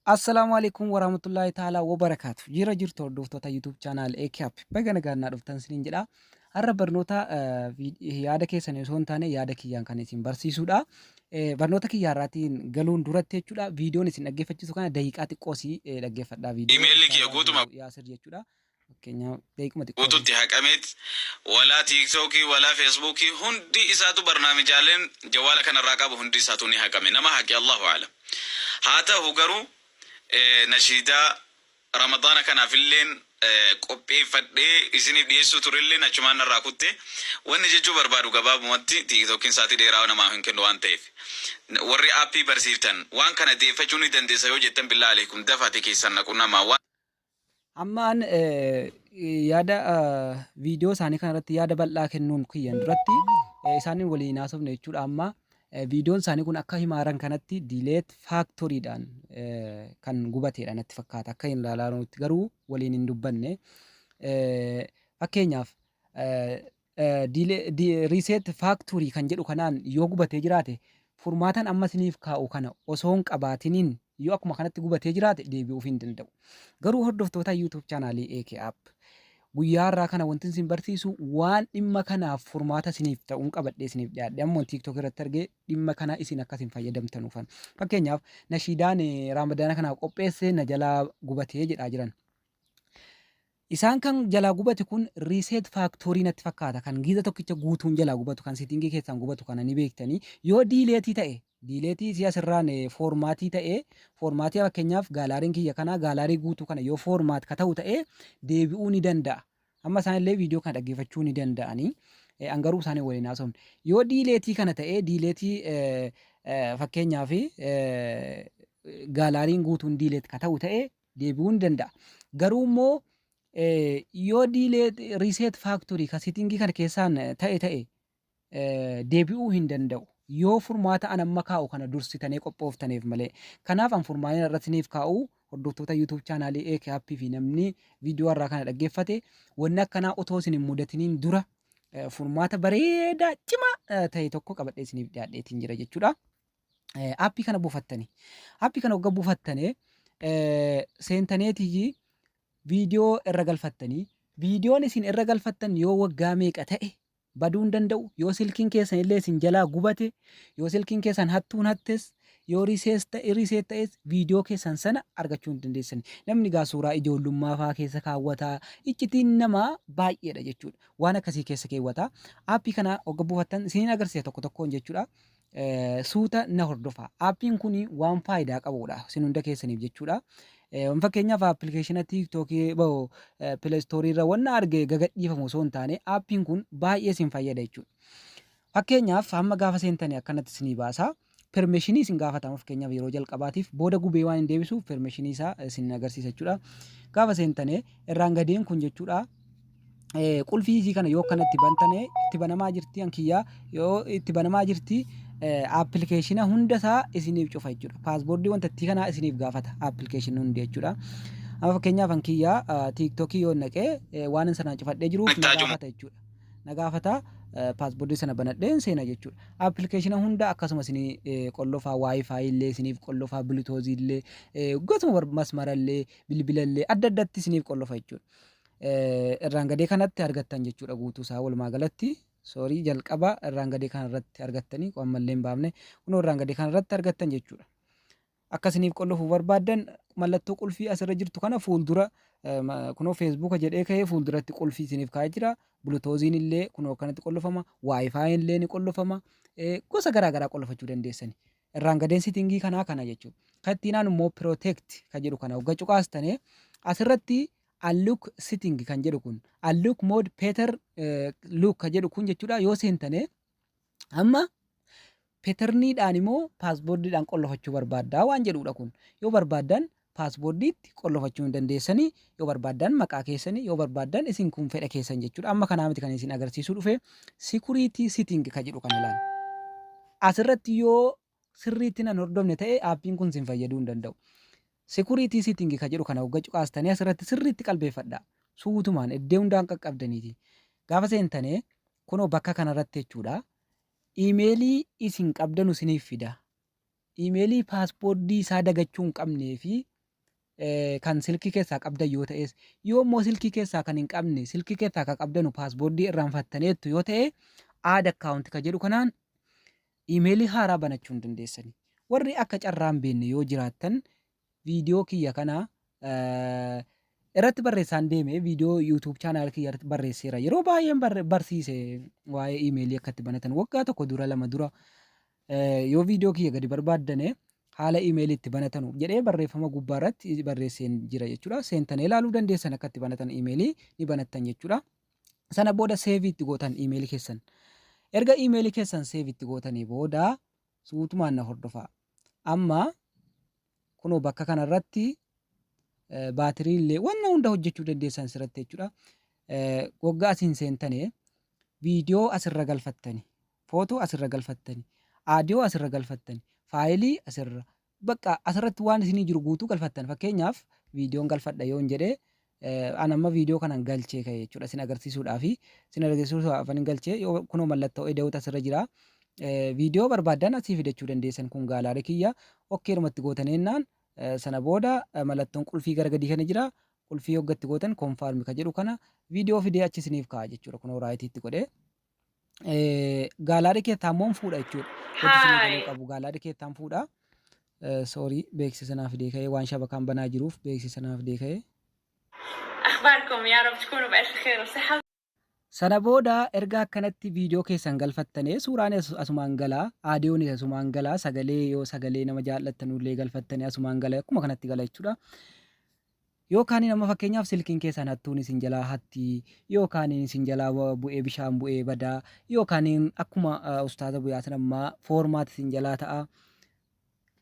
Assalaamu alaikum warahmatullahi ta'ala wabarakaatu. Jira jirtu hordoftoota YouTube channel AKAP. Baga nagaan naa dhuftan isiniin jedha. Har'a barnoota yaada keessan osoo hin taane yaada kiyyaan kan isin barsiisudha. Barnoota kiyyaa irraatiin galuun duratti jechuudha. Viidiyoon isin dhaggeeffachiisu kana daqiiqaa xiqqoo si dhaggeeffadhaa viidiyoo. Imeelli kiyya guutuma Yaasir jechuudha. Fakkeenyaaf daqiiquma xiqqoo. Guututti haqameet, walaa Tiiktookii walaa Feesbuukii, hundi isaatu, barnaamijaaleen jawaala kanarraa qabu hundi isaatu ni haqame. Nama haqe Allahu a'lam. Haa ta'u garuu nashiidaa Ramadaana kanaaf illeen qopheeffadhee isiniif dhiyeessuu turelleen achumaan narraa kutte. Wanni jechuu barbaadu gabaabumatti, Tiiktookiin sa'aatii dheeraa namaaf hin kennu waan ta'eef, warri aappii barsiiftan waan kana deeffachuu ni dandeessa yoo jettan, billaa aleekum, dafaati keessan na qunnamaa waan Ammaan yaada viidiyoo isaanii kanarratti yaada bal'aa kennuun kiyyan duratti isaaniin waliin haasofne jechuudha. Amma viidiyoon isaanii kun akka himaaran kanatti delete factorydhaan kan gubateedha natti fakkaata. Akka hin ilaalaanutti garuu waliin hin dubbanne. Fakkeenyaaf, reset factory kan jedhu kanaan yoo gubatee jiraate, furmaatan amma isiniif kaa'u kana osoo hin qabaatiniin yoo akkuma kanatti gubatee jiraate deebi'uuf hin danda'u. Garuu hordoftoota YouTube chaanaalii AK App, guyyaa har'aa kana wanti isin barsiisu waan dhimma kanaaf furmaata isiniif ta'uun qabadhee isiniif dhiyaadhe. Ammoo TikTok irratti argee dhimma kana isin akkasin fayyadamtanuufan. Fakkeenyaaf, nashiidaan Raamadaana kanaaf qopheesse na jalaa gubatee jedhaa jiran. Isaan kan jalaa gubate kun reset factory natti fakkaata. Kan giiza tokkicha guutuun jalaa gubatu, kan settingii keessaan gubatu kana ni beektanii. Yoo deleteii ta'e, deleteii si asirraan formatii ta'e, formatii fakkeenyaaf galleryn kiyya kanaa gallery guutuu kana yoo format ka ta'u ta'e deebi'uu ni danda'a. Amma isaan illee viidiyoo kana dhaggeeffachuu ni danda'anii. An garuu isaanii waliin haasofne. Yoo deleteii kana ta'e, deleteii fakkeenyaaf galleryn guutuun delete ka ta'u ta'e deebi'uu ni danda'a. Garuu immoo yoo delete reset factory ka settingii kana keessaan ta'e deebi'uu hin danda'u. Yoo furmaata an amma kaa'u kana dursitanii qophooftaniif malee. Kanaaf an furmaata irratti isiniif kaa'u, hordoftoota YouTube chaanaalii AK App fi namni viidiyoo irraa kana dhaggeeffate, wanni akkanaa otoo isin hin mudatiniin dura furmaata bareedaa cimaa ta'e tokko qabadhee isiniif dhiyaadheetiin jira jechuudha. Aappii kana buufattanii. Aappii kana hogga buufattanii seentaneetii viidiyoo irra galfattanii, viidiyoon isin irra galfattan yoo waggaa meeqa ta'e baduu hin danda'u. Yoo silkiin keessan illee isin jalaa gubate, yoo silkiin keessan hattuun hattes, yoo reset ta'es, viidiyoo keessan sana argachuu hin dandeessan. Namni gaa suuraa ijoollummaa fa'aa keessa kaawwataa, iccitiin namaa baay'eedha jechuudha. Waan akkasii keessa keewwata. Aappii kana hogga buufattan isiniin agarsiisa tokko tokkoon jechuudha. Suuta na hordofa. Aappiin kun waan faayidaa qabudha isin hunda keessaniif jechuudha. Fakkeenyaaf, appilikeeshina Tiiktookii Play Storeii irra wanna arge gagadhiifamu osoo hin taane, aappiin kun baay'ee isin fayyada jechuudha. Fakkeenyaaf, hamma gaafa seentanii akkanatti isinii baasa. Permissionii isin gaafatama. Fakkeenyaaf, yeroo jalqabaatiif booda gubee waan hin deebisuuf permissionii isaa isin agarsiisa jechuudha. Gaafa seentanii irraan gadeen kun jechuudha. Qulfii isii kana yoo akkanatti bantane, itti banamaa jirti, ankiyyaa yoo itti banamaa jirti, appilikeeshina hunda isaa isiniif cufa jechuudha. Passwordii wanta itti kanaa isiniif gaafata appilikeeshinni hundi jechuudha. Amma fakkeenyaaf, ankiyyaa Tiiktookii yoo naqee waan hin sanaan cufadhee jiruuf na gaafata jechuudha. Na gaafata, passwordii sana banadheen seena jechuudha. Appilikeeshina hunda akkasuma isinii qollofaa, WiFi illee isiniif qollofaa, Bluetoothii illee, gosuma masmara illee, bilbila illee adda addatti isiniif qollofa jechuudha. Irraan gadee kanatti argattan jechuudha guutuu isaa walumaa galatti. Sorry, jalqaba irraan gadee kanarratti argattanii, ammallee hin baafne, kunoo irraan gadee kanarratti argattan jechuudha. Akka isiniif qollofuu barbaaddan mallattoo qulfii asirra jirtu kana fuuldura kunoo Feesbuuka jedhee ka'ee fuulduratti qulfii isiniif kaa'ee jira. Bluetoothiin illee kunoo akkanatti qollofama. WiFiin illee ni qollofama. Gosa garaa garaa qollofachuu dandeessani. Irraan gadeen settingii kanaa kana jechuudha. Kan ittiin aanu immoo protect kan jedhu kana hogga cuqaastanii asirratti unlock setting kan jedhu kun, unlock mode pattern lock kan jedhu kun jechuudha. Yoo seentane amma patterniidhaan immoo passwordiidhaan qollofachuu barbaaddaa waan jedhudha kun. Yoo barbaaddan passwordiitti qollofachuu hin dandeessanii, yoo barbaaddan maqaa keessanii, yoo barbaaddan isin kun fedha keessan jechuudha. Amma kanaa miti kan isin agarsiisuu dhufe, security setting kan jedhu kana ilaala. Asirratti yoo sirriitti nan hordofne ta'e aappiin kun isin fayyaduu hin danda'u. Security setting kan jedhu kana hogga cuqaastanii asirratti sirriitti qalbeeffadha. Suutumaan iddoo hundaan qaqqabdaniiti. Gaafa seentanii kunoo bakka kanarratti jechuudha. Iimeelii isin qabdanu isiniif fida. Iimeelii passwordii isaa dagachuu hin qabnee fi Kan silkii keessaa qabdan yoo ta'es, yoo immoo silkii keessaa kan hin qabne, silkii keessaa kan qabdanu passwordii irraanfattaneettu yoo ta'e, add account kan jedhu kanaan iimeelii haaraa banachuu hin dandeessani. Warri akka carraa hin beekne yoo jiraattan, viidiyoo kiyya kana irratti barreessaan deeme, viidiyoo YouTube channel kiyya irratti barreesseera. Yeroo baay'een barsiise waa'ee iimeelii akka itti banatan waggaa 1 dura, 2 dura. Yoo viidiyoo kiyya gadi barbaaddane, haala iimeelii itti banatanu jedhee barreeffama gubbaa irratti barreesseen jira jechuudha. Seentanii ilaaluu dandeessan, akka itti banatan iimeelii ni banattan jechuudha. Sana booda save itti gootan iimeelii keessan. Erga iimeelii keessan save itti gootanii booda, suutumaan na hordofaa. Amma kunoo bakka kanarratti baatirii illee wanna hunda hojjechuu dandeessan sirratti jechuudha. Waggaa asiin seentane viidiyoo asirra galfattani, footoo asirra galfattani, aadiyoo asirra galfattani, faayilii asirra, bakka asirratti waan isinii jiru guutuu galfattan. Fakkeenyaaf viidiyoon galfadha yoon jedhee, an amma viidiyoo kanan galchee ka'e jechuudha, isin agarsiisuudhaaf anin galchee. Kunoo mallattoo eda'uutu asirra jira. Viidiyoo barbaaddan asii fidachuu dandeessan. Kun gallery kiyya. Okay'rumatti gootaneennaan, sana booda mallattoon qulfii gara gadii kana jira. Qulfii hoggatti gootan, confirm ka jedhu kana viidiyoo fidee achi isiniif kaa'a jechuudha. Kunoo rightiitti godhee. Gallery keessaa immoo fuudha jechuudha. Wanti isinii galuu qabu gallery keessaan fuudha. Sorry, beeksisa naaf fidee ka'ee, waan shabakaan banaa jiruuf beeksisa naaf fidee ka'ee. أخباركم؟ يا رب تكونوا بألف خير وصحة. Sana booda erga akkanatti viidiyoo keessan galfattanii, suuraan asumaan galaa, aadiyoonis asumaan galaa, sagalee yoo sagalee nama jaallattanullee galfattanii asumaan gala, akkuma kanatti gala jechuudha. Yookaan nama fakkeenyaaf silkiin keessan hattuun isin jalaa hatti, yookaan isin jalaa bu'ee, bishaan bu'ee badaa, yookaan akkuma ustaaza bu'aa sana ammaa format isin jalaa ta'a.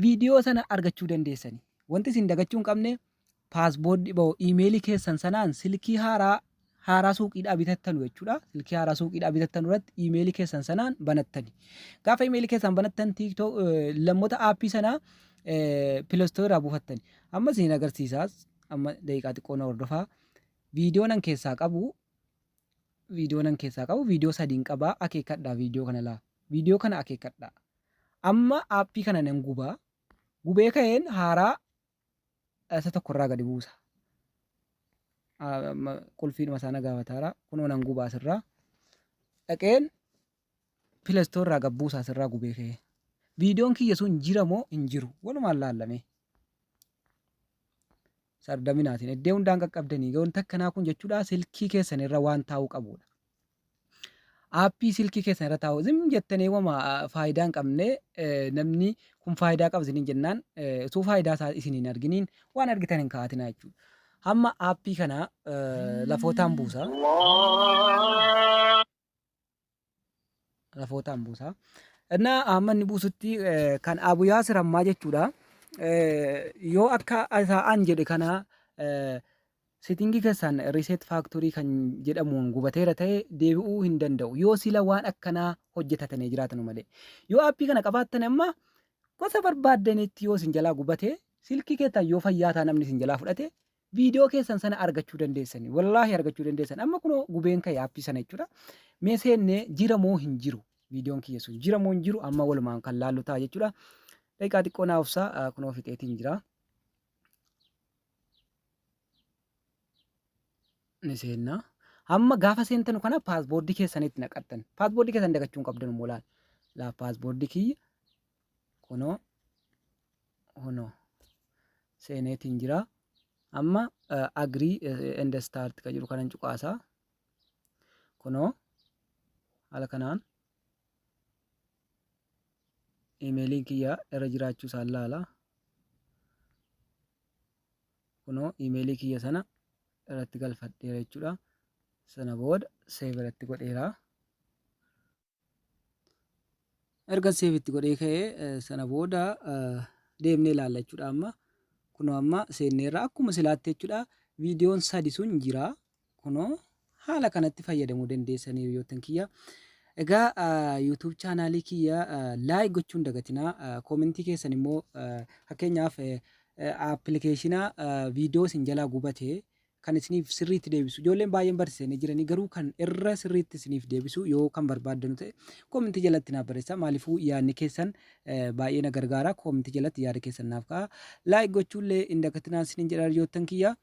Viidiyoo sana argachuu dandeessani. Wanti isin dagachuu hin qabne, passwordii bahu iimeelii keessan sanaan silkii haaraa haaraa suuqiidhaa bitattanu jechuudha. Silkii haaraa suuqiidhaa bitattanu irratti iimeelii keessan sanaan banattani. Gaafa iimeelii keessan banattan, TikTok lammota aappii sanaa Play Store irraa buufattani. Amma isin agarsiisaas, amma daqiiqaa xiqqoo na hordofaa. Viidiyoo nan keessaa qabu viidiyoo sadiin qabaa, akeekkadhaa viidiyoo kana laa. Viidiyoo kana akeekkadhaa. Amma aappii kana nan gubaa. Gubee ka'een haaraa isa tokkorraa gadi buusa. Qulfiidhuma isaa na gaafataara. Kunoo nan gubaa asirraa. Dhaqeen Play Store irraa gad buusa asirraa gubee ka'ee. Viidiyoon kiyya sun jira moo hin jiru? Walumaan laallame. Sardaminaatiin iddoo hundaan qaqqabdanii wanta akkanaa kun jechuudha, silkii keessan irra waan taa'uu qabudha. Aappii silkii keessan irra taa'u zim jettanii wama faayidaa hin qabne, namni kun faayidaa qaba isiniin jennaan, utuu faayidaa isaa isin hin arginiin waan argitan hin kaa'atinaa jechuudha. Hamma aappii kana lafootaan buusa. Lafootaan buusa. Innaa amma inni buusutti, kan Abu Yaasir ammaa jechuudha. Yoo akka an jedhe kana settingii keessaan reset factory kan jedhamuun gubateera ta'e, deebi'uu hin danda'u. Yoo sila waan akkanaa hojjetatanii jiraatan malee. Yoo aappii kana qabaattan, amma gosa barbaaddanitti yoo isin jalaa gubate, silkii keessan yoo fayyaa ta'a namni isin jalaa fudhate, viidiyoo keessan sana argachuu dandeessani. Wallaahi argachuu dandeessan. Amma kunoo gubeen ka'e aappii sana jechuudha. Mee seennee jira moo hin jiru? Viidiyoon kiyya sun jira moo hin jiru? Amma walumaan kan laallu ta'a jechuudha. Daqiiqaa xiqqoo naa obsaa, kunoo fixeetiin jira. Ni seenna. Amma gaafa seentanu kana passwordii keessanitti naqattan. Passwordii keessan dagachuu hin qabdan immoo, laal. Laa, passwordii kiyya kunoo seeneetiin jira. Amma agree and start kan jedhu kanan cuqaasaa. Kunoo haala kanaan iimeeliin kiyya irra jiraachuu isaan laala. Kunoo iimeelii kiyya sana irratti galfadheera jechuudha. Sana booda save irratti godheera. Erga save itti godhee ka'ee, sana booda deemnee ilaalla jechuudha amma. Kunoo amma seenneerra, akkuma silaatti jechuudha. Viidiyoon sadi sun jira. Kunoo haala kanatti fayyadamuu dandeessanii, hiriyoottan kiyya. Egaa YouTube channelii kiyya like gochuun dagatinaa. Commentii keessan immoo, fakkeenyaaf appilikeeshina viidiyoo isin jalaa gubate Kan isiniif sirriitti deebisu ijoolleen baay'een barsiisanii jiranii, garuu kan irra sirriitti isiniif deebisu yoo kan barbaaddanu ta'e koomintii jalatti naaf barreessaa. Maaliifuu yaadni keessan baay'ee na gargaara. Koomintii jalatti yaada keessan naaf ka'a. Like gochuullee hin dagatinaa isiniin jedha, hiriyoottan kiyya.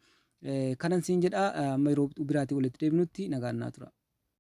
Kanan siin jedha, amma yeroo biraatii walitti deebinutti nagaan naa tura.